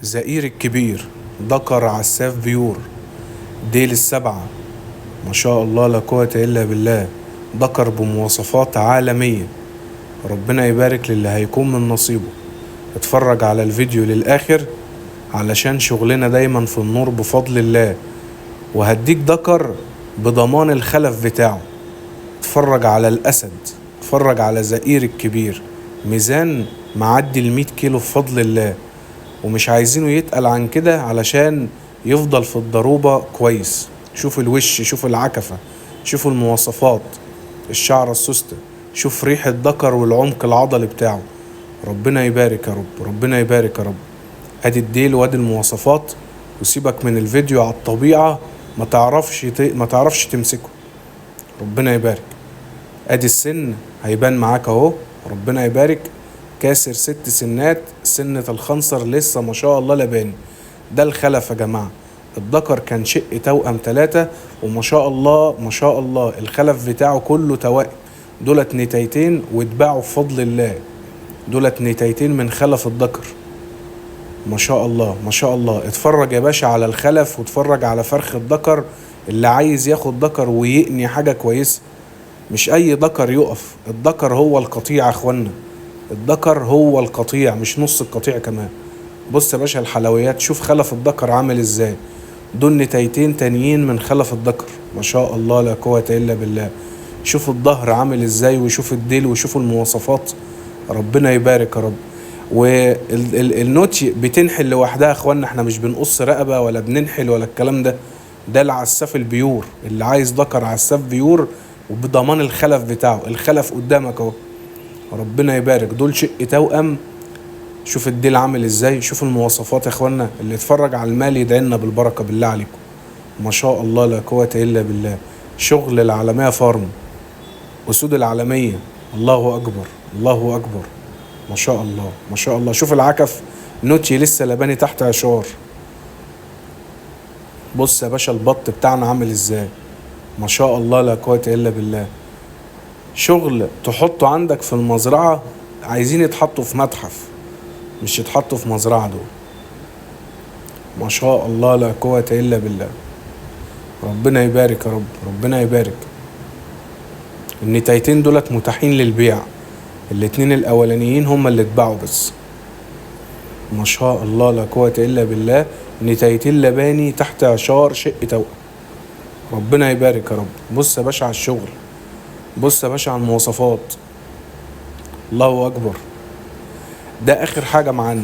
زئير الكبير، دكر عساف pure، ديل السبعة، ما شاء الله لا قوة إلا بالله، دكر بمواصفات عالمية. ربنا يبارك للي هيكون من نصيبه. اتفرج على الفيديو للآخر علشان شغلنا دايما في النور بفضل الله، وهديك دكر بضمان الخلف بتاعه. اتفرج على الأسد، اتفرج على زئير الكبير، ميزان معدي 100 كيلو بفضل الله، ومش عايزينه يتقل عن كده علشان يفضل في الضروبة كويس. شوف الوش، شوف العكفة، شوف المواصفات، الشعر السوستة، شوف ريح الدكر والعمق العضلي بتاعه. ربنا يبارك يا رب، ربنا يبارك يا رب. ادي الديل وادي المواصفات، وسيبك من الفيديو على الطبيعة، ما تعرفش تمسكه. ربنا يبارك. ادي السن هيبان معاك اهو، ربنا يبارك. كاسر 6 سنات، سنة الخنصر لسه ما شاء الله لباني. ده الخلف يا جماعة. الذكر كان شق توأم 3، وما شاء الله ما شاء الله الخلف بتاعه كله توائم. دولت نتايتين واتباعوا بفضل الله، دولت نتايتين من خلف الذكر، ما شاء الله ما شاء الله. اتفرج يا باشا على الخلف، واتفرج على فرخ الذكر. اللي عايز ياخد ذكر ويقني حاجة كويسة، مش اي ذكر يقف. الذكر هو القطيع يا اخوانا، الذكر هو القطيع مش نص القطيع كمان. بص يا باشا الحلويات، شوف خلف الذكر عامل ازاي. دول نتايتين تانيين من خلف الذكر، ما شاء الله لا قوة الا بالله. شوف الظهر عامل ازاي، وشوف الديل، وشوف المواصفات. ربنا يبارك يا رب. والنوتي بتنحل لوحدها يا اخوانا، احنا مش بنقص رقبة ولا بننحل ولا الكلام ده. ده العساف ال pure، اللي عايز ذكر عساف pure وبضمان الخلف بتاعه. الخلف قدامك اهو، ربنا يبارك. دول شق توأم. شوف الديل عامل ازاي، شوف المواصفات يا اخوانا. اللي اتفرج على المال يدعي لنا بالبركة بالله عليكم. ما شاء الله لا قوة الا بالله. شغل العالمية فارم، اسود العالمية. الله اكبر الله اكبر، ما شاء الله ما شاء الله. شوف العكف، نوتي لسه لباني تحت عشار. بص يا باشا البط بتاعنا عامل ازاي، ما شاء الله لا قوة الا بالله. شغل تحطه عندك في المزرعة، عايزين يتحطوا في متحف مش يتحطوا في مزرعة دول. ما شاء الله لا قوة الا بالله. ربنا يبارك يا رب، ربنا يبارك. النتايتين دولت متاحين للبيع، الاتنين الاولانيين هما اللي اتباعوا بس. ما شاء الله لا قوة الا بالله. نتايتين لباني تحت عشار شق توأم. ربنا يبارك يا رب. بص يا باشا على الشغل، بص يا باشا على المواصفات. الله اكبر. ده اخر حاجة معانا.